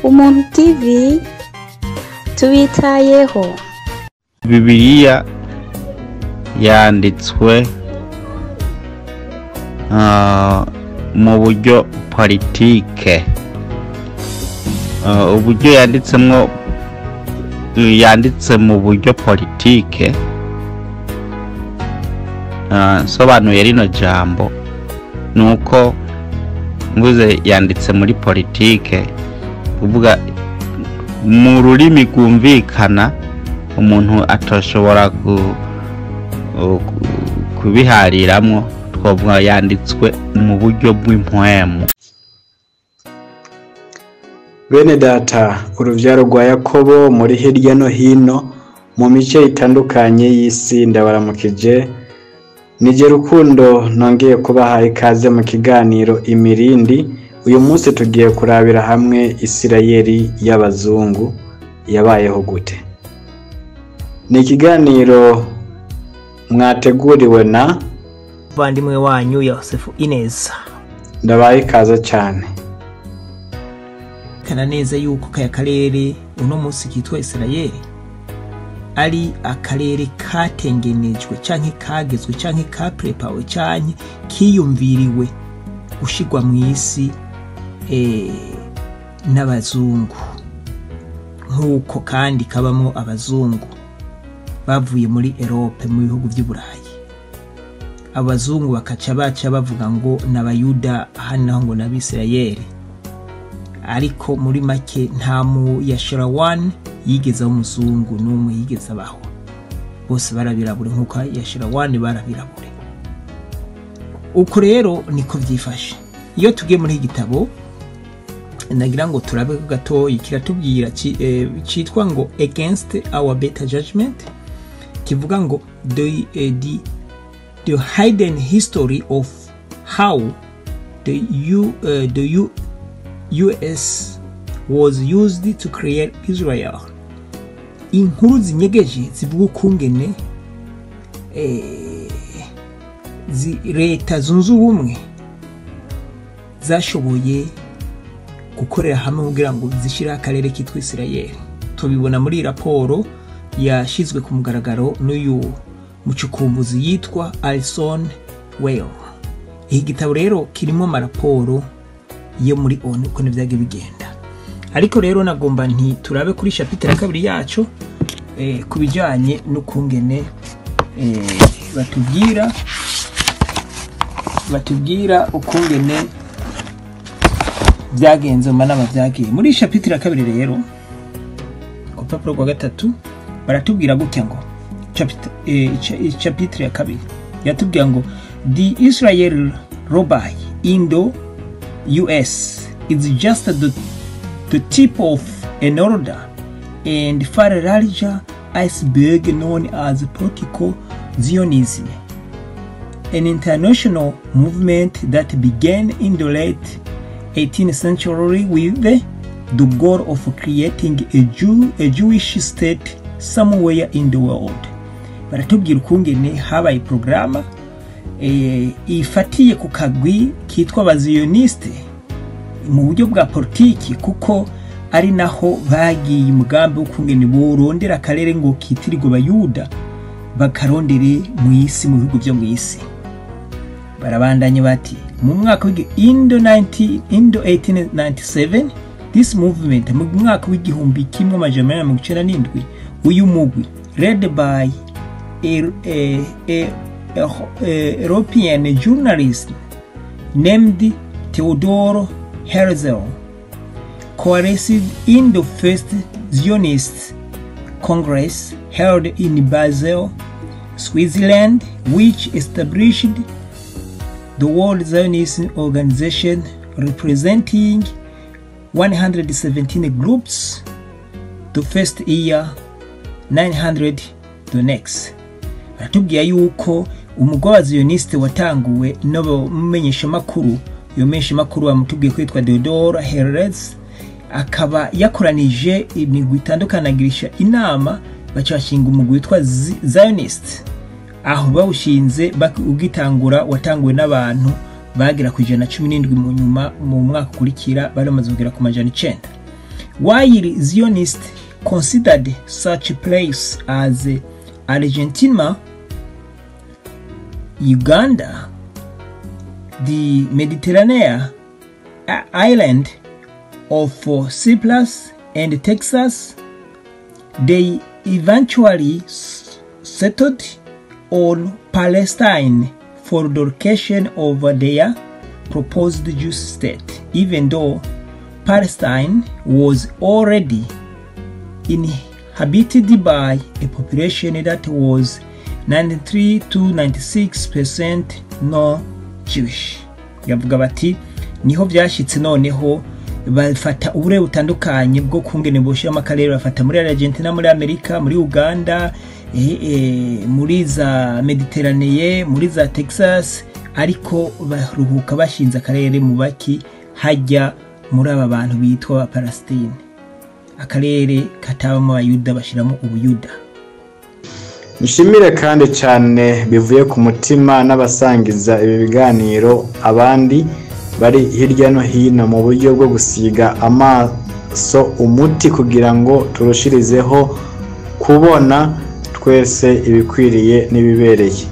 Umuntu TV tubitayeho. Bibiliya yanditswe mu buryo politike, uburyo yanditsemwo, yanditse mu buryo politike. Nsobanuye rino jambo nuko mvuze yanditse muri politike, kuvuga mu rurimi rwumvikana umuntu atoshobora kubihariramwo, twovuga yanditswe mu buryo bw'impwemu. Bene data, uruvyaro rwa Yakobo muri hirya no hino mu mice itandukanye y'isi, ndabaramukije. Nije Rukundo, nongeye kubaha ikaze mu kiganiro Imirindi. Uyu munsi tugiye kurabira hamwe Isirayeli y'abazungu yabayeho gute. Ni ikiganiro mwateguriwe na muvandimwe wanyu Yosefu Ineza. Ndabaye ikaze cyane. Kana neza yuko kaya karere uno munsi kitwa Isirayeli ari akarere katengenejwe canke kagezwe canke kaprepawe canke kiyumviriwe gushirwa mu isi n'abazungu, nk'uko kandi kabamwo abazungu bavuye muri Europe, mu bihugu vy'Uburayi. Abazungu bakaca baca bavuga ngo n'Abayuda, hano naho ngo n'Abisirayeli, ariko muri make nta mu Yashirawan yigeze umuzungu n'umwe yigeze abaho, bose barabirabure nk'uko Yashirawan barabirabure. Uko rero niko vyifashe. Iyo tugiye muri igitabo nagira ngo turabe gatoyi, kiratubwira citwa ngo Against Our Better Judgment, kivuga ngo the hidden history of how the US was used to create Israel. Inkuru zinyegeje zivuga ukungene leta zunze ubumwe zashoboye gukorera hamwe kugira ngo zishire akarere kitwa Isirayeli. Tubibona muri raporo yashizwe ku mugaragaro n'uyu mucukumbuzi yitwa Alison Weil. Iki gitabo rero kirimo amaraporo yo muri ONU uko vyagiye bigenda. Ariko rero nagomba nti turabe kuri chapitre ya 2 yacu kubijanye n'ukungene batubwira ukungene byagenze mu manama vyagiye. Muri chapitre ya 2 rero ku papuro rwa 3 baratubwira gutya ngo chapitre ya 2 yatubwira ngo the Israel lobby in the US is just the tip of an older and far larger iceberg known as political Zionism, an international movement that began in the late 18th century with the goal of creating a Jewish state somewhere in the world. Baratubwira ukungene habaye programa ifatiye ku kagwi kitwa abazioniste mu buryo bwa politiki, kuko ari naho bagiye umugambi w'ukungene borondera akarere ngo kitirirwe Abayuda, bakarondere mu isi, mu bihugu byo mu isi. Barabandanye bati mu mwaka in 1897 this movement, mu mwaka w'1997, uyu mugwi led by a European journalist named Theodor Herzl coalesced in the first Zionist Congress held in Basel, Switzerland, which established the World Zionist Organization, representing 117 groups the first year, 900 the next. Baratubwiye yuko umugwi w'abazioniste watanguwe n'umumenyeshamakuru, uyo mumenyeshamakuru bamutubwiye kwitwa Theodor Herzl, akaba yakoranije imigwi itandukanagirisha inama, baca bashinga umugwi witwa Zionist. Aho bawushinze ugitangura watanguwe n'abantu bagera ku 117, mu nyuma mu mwaka ukurikira bari bamaze kugera ku 900. While Zionists considered such a place as Argentina, Uganda, the Mediterranean island of Cyprus and Texas, they eventually settled on Palestine for the location of their proposed Jewish state, even though Palestine was already inhabited by a population that was 93 to 96% non-Jewish. Yavuga bati niho byashyitse, noneho bafata uburere butandukanye bwo kungene boshiramo akarere, bafata muri Argentina, muri Amerika, muri Uganda, muri za Mediterranee, muri za Texas, ariko baruhuka bashinze akarere mu baki hajya muri aba bantu bitwa aba Palestine, akarere katabamo Abayuda, bashiramo Ubuyuda. Nshimire kandi cyane bivuye ku mutima n'abasangiza ibi biganiro abandi bari hirya no hino mu buryo bwo gusiga amaso umuti kugira ngo turushirizeho kubona twese ibikwiriye n'ibibereye.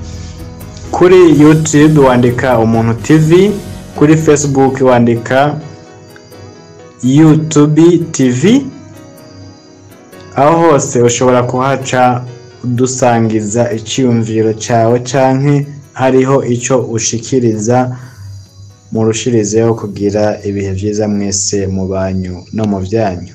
Kuri YouTube wandika Umuntu TV, kuri Facebook wandika YouTube TV, aho hose ushobora kuhaca udusangiza icyiyumviro cyawe canke hariho icyo ushikiriza. Murushirizeho kugira ibihe byiza mwese mu banyu no mu byanyu.